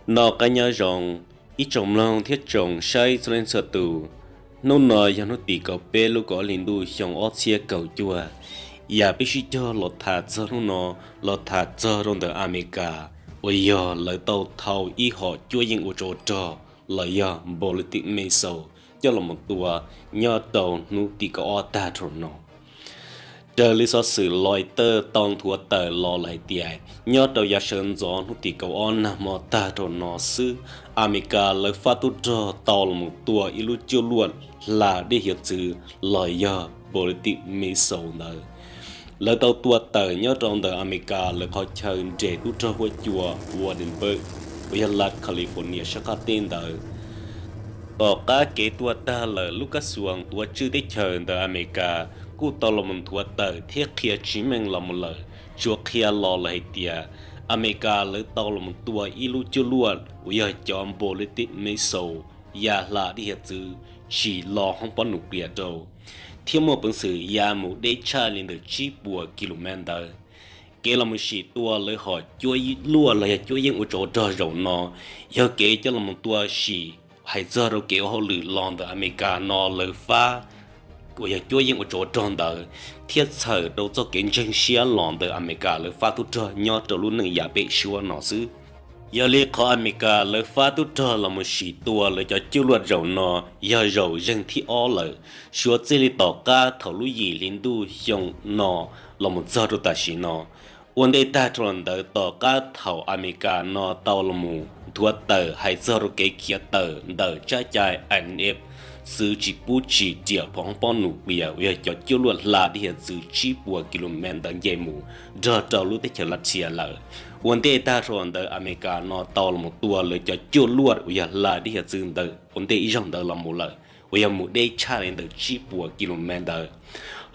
Noj qab nyob zoo, ib tsoom mloog thiab tsoom saib txhua leej txhua tus. Hnub no yog hnub tim kaum peb lub kaum ob hli ntuj xyoo ob txhiab kaum cuaj. Yam peb sib cog los tham txog hnub no, los tham txog rau ntawm Amelikas uas yog lawv tau thau ib hom cuab yeej ua tsov rog los yog ballistic missile coj los mus tua nyob rau hnub tim kaum ob tag rau no. Raws li xov xwm Reuters tau nthuav tawm los lawm hais tias nyob rau yav sawv ntxov hnub tim kaum ob nag hmo tag rau no xwb, Amelikas lawv fab tub rog tau los mus tua ib lub cuaj luaj hla dej hiav txwv los yog ballistic missile ntawd. Lawv tau tua tawm nyob rau ntawm Amelikas lawv qhov chaw nres tub rog huab cua Vandenberg uas yog laj California sab qab teb ntawd. Tom qab kev tua tag lawm, lub kab xuas tuav tswj teb chaws ntawm Amelikas kuj tau los mus nthuav tawm thiab qhia tsis meej los mus lawm, tsuas qhia los lawm hais tias Amelikas lawv tau los mus tua ib lub cuaj luaj uas yog cov ballistic missile ya hla dej hiav txwv tsim los hoob pob nuclear rau, thiab muaj peev xwm ya mus deb tshaj li ntawm tsib puas kilomev ntawd. Kev los mus sim tua lawv hom cuab luaj los yog cuab yeej ua tsov rog zaum no, yog kev coj los mus tua sim hais txog rau kev ua hauj lwm los ntawm Amelikas no lawv fab uas yog cuab yeej ua tsov rog ntawd, thiab txhawm rau txoj kev ntseeg siab los ntawm Amelikas lawv fab tub rog nyob rau lub neej yav pem suab no xwb. Yog li qhov Amelikas lawv fab tub rog los mus sim tua lawv cov cuaj luaj zaum no yog zaum zeeg thib ob lawm, suav txij li tom qab thaum lub yim hli ntuj xyoo no los mus txog rau tam sim no. Ua ntej tag rau ntawd, tom qab thaum Amelikas no tau los mus nthuav tawm hais txog rau kev khiav tawm ntawm tsab cai I N F, txwv tsis pub tsim riam phom hoob pob nuclear uas yog cov cuaj luaj hla dej hiav txwv tsib puas kilomev ntawd nce mus nrog rau lub teb chaws Lav Xias lawm. Ua ntej tag rau ntawd, Amelikas no tau los mus tua lawv cov cuaj luaj uas yog hla dej hiav txwv ntawd ua ntej ib zaug ntawd los mus lawm, uas yog mus deb tshaj li ntawm tsib puas kilomev ntawd.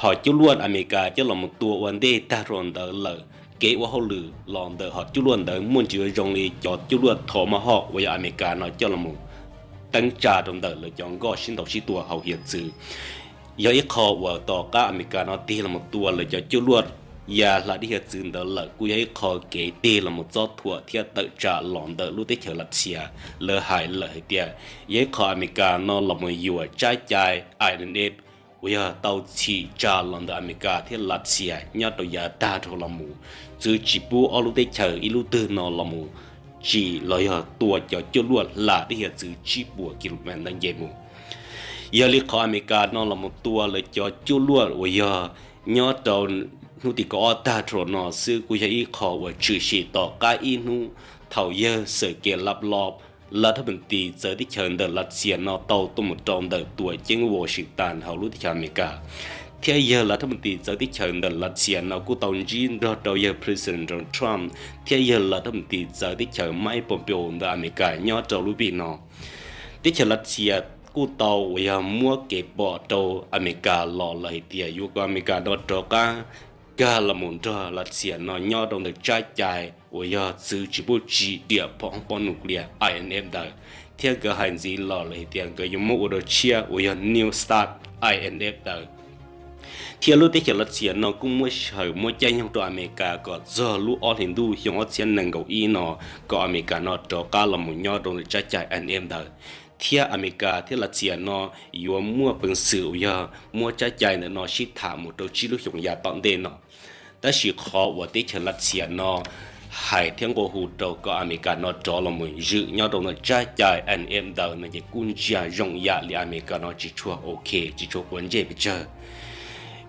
Hom cuaj luaj Amelikas coj los mus tua ua ntej tag rau ntawd lawm, kev ua hauj lwm los ntawm hom cuaj luaj ntawd muaj ntsis zoo li cov cuaj luaj Tomahawk uas yog Amelikas no coj los mus teeb tsa rau ntawm lawv cov nkoj sib ntaus sib tua hauv hiav txwv. Yog ib qho uas tom qab Amelikas no tig los mus tua lawv cov cuaj luaj ya hla dej hiav txwv ntawd lawm kuj yog ib qho kev tig los mus txob thuam thiab tawm tsam los ntawm lub teb chaws Lav Xias. Lawv hais lawm hais tias yog ib qho Amelikas no los mus yuam tsab cai I N F uas yog tau txhim tsa los ntawm Amelikas thiab Lav Xias nyob rau yav tag rau los mus, txwv tsis pub ob lub teb chaws ib lub twg no los mus tsim los yog tua cov cuaj luaj hla dej hiav txwv tsib puas kilomev ntawd nce mus. Yog li qhov Amelikas no los mus tua lawv cov cuaj luaj uas yog nyob rau hnub tim kaum ob tag rau no xwb kuj yog ib qho uas tshwm sim tom qab ib hnub thaum yawg Sergey Lavrov, Lav thab mees tis txawv teb chaws ntawm Lav Xias no tau tuaj mus rau ntawm tuam ceeb Washington hauv lub teb chaws Amelikas, thiab yawg Lav thab mees tis txawv teb chaws ntawm Lav Xias no kuj tau ntsib nrog rau yawg President Donald Trump thiab yawg Lav thab mees tis txawv teb chaws Mike Pompeo ntawm Amelikas nyob rau lub vij no. Teb chaws Lav Xias kuj tau uas yog muab kev pom rau Amelikas los lawm hais tias yuav kom Amelikas no rov qab kag los mus nrog Lav Xias no nyob rau ntawm tsab cai uas yog txwv tsis pub tsim riam phom hoob pob nuclear I N F ntawd, thiab nkawd hais ntxiv los lawm hais tias nkawd yuav muab ua rau tshiab uas yog New START I N F ntawd. Thiab lub teb chaws Lav Xias no kuj muab sawv muab caij nyoog rau Amelikas kom txog lub ob hlis ntuj xyoo ob txhiab nees nkaum ib no, kom Amelikas no rov qab los mus nyob rau ntawm tsab cai I N F ntawd, thiab Amelikas thiab Lav Xias no yuav muaj peev xwm uas yog muab tsab cai ntawm no sib tham mus rau tsib lub xyoos yav tom ntej no. Tab sis qhov uas teb chaws Lav Xias no hais thiab nqua hu rau kom Amelikas no rov los mus zwm nyob rau ntawm tsab cai I N F ntawd no ces kuj ntsia zoo yam li Amelikas no tsis tshua ok, tsis tshua quav ntsej pes tsawg.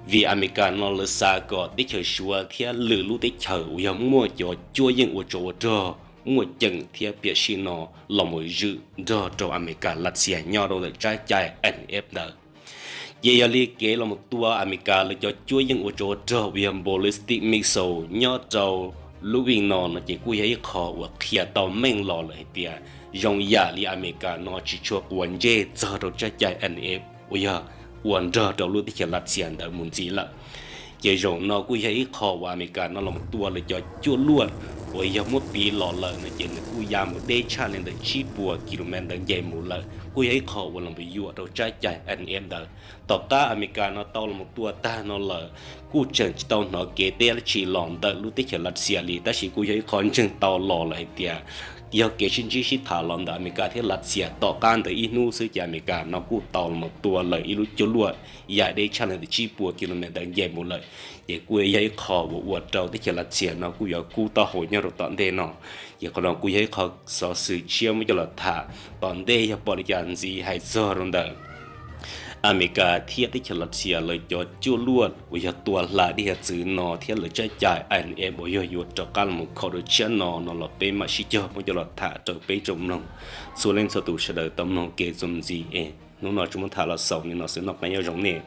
Vim Amelikas no lawv xav kom teb chaws Suav thiab lwm lub teb chaws uas yog muaj cov cuab yeej ua tsov ua rog muaj ceem thiab piam sij no los mus zwm nrog rau Amelikas Lav Xias nyob rau ntawm tsab cai I N F ntawd. Ces yog li kev los mus tua Amelikas lawv cov cuab yeej ua tsov ua rog uas yog ballistic missile nyob rau lub vij no no ces kuj yog ib qho uas qhia tau meej los lawm hais tias zoo yam li Amelikas no tsis tshua quav ntsej txog rau tsab cai I N F uas yog ua nrog rau lub teb chaws Lav Xias ntawd mus ntxiv lawm. Ces zaum no kuj yog ib qho uas Amelikas no los tua lawv cov cuaj luaj uas yog muab piv los lawm no ces nws kuj ya mus deb tshaj li ntawm tsib puas kilomev ntawd nce mus lawm, kuj yog ib qho uas los yuam rau tsab cai I N F ntawd. Tom qab Amelikas no tau los tua tag no lawm, kuj tseem tsis tau hnov kev teb dab tsi los ntawm lub teb chaws Lav Xias li, tab sis kuj yog ib qho ntseeg tau los lawm hais tias Yog kev sib ntsib sib tham los ntawm Amelikas thiab Lavxias tom qab ntawd ib hnub xwb ces Amelikas no kuj tau los tua lawm ib lub cuaj luaj yaim deb tshaj li ntawm tsib puas ki lo mev ntawd nce mus lawm. Ces kuj yog ib qho uas ua rau teb chaws Lavxias no kuj yuav kub taub hau nyob rau tom ntej no. Ces qhov no kuj yog ib qho xov xwm tshiab muab coj los tham. Tom ntej yog pom li cas ntxiv hais txog rau ntawm Amelikas thiab teb chaws Lavxias lawv cov cuaj luaj uas yog tua hla dej txwv no thiab lawv tsab cai INF uas yog yuav rov qab los kho rau tshiab no no los peb mam sib cog muab coj los tham rau peb tsoom mloog txhua leej txhua tus sawv daws tau mloog kev txuas ntxiv es hnub no tsuas muab tham los xaus li no xwb, noj qab nyob zoo nej.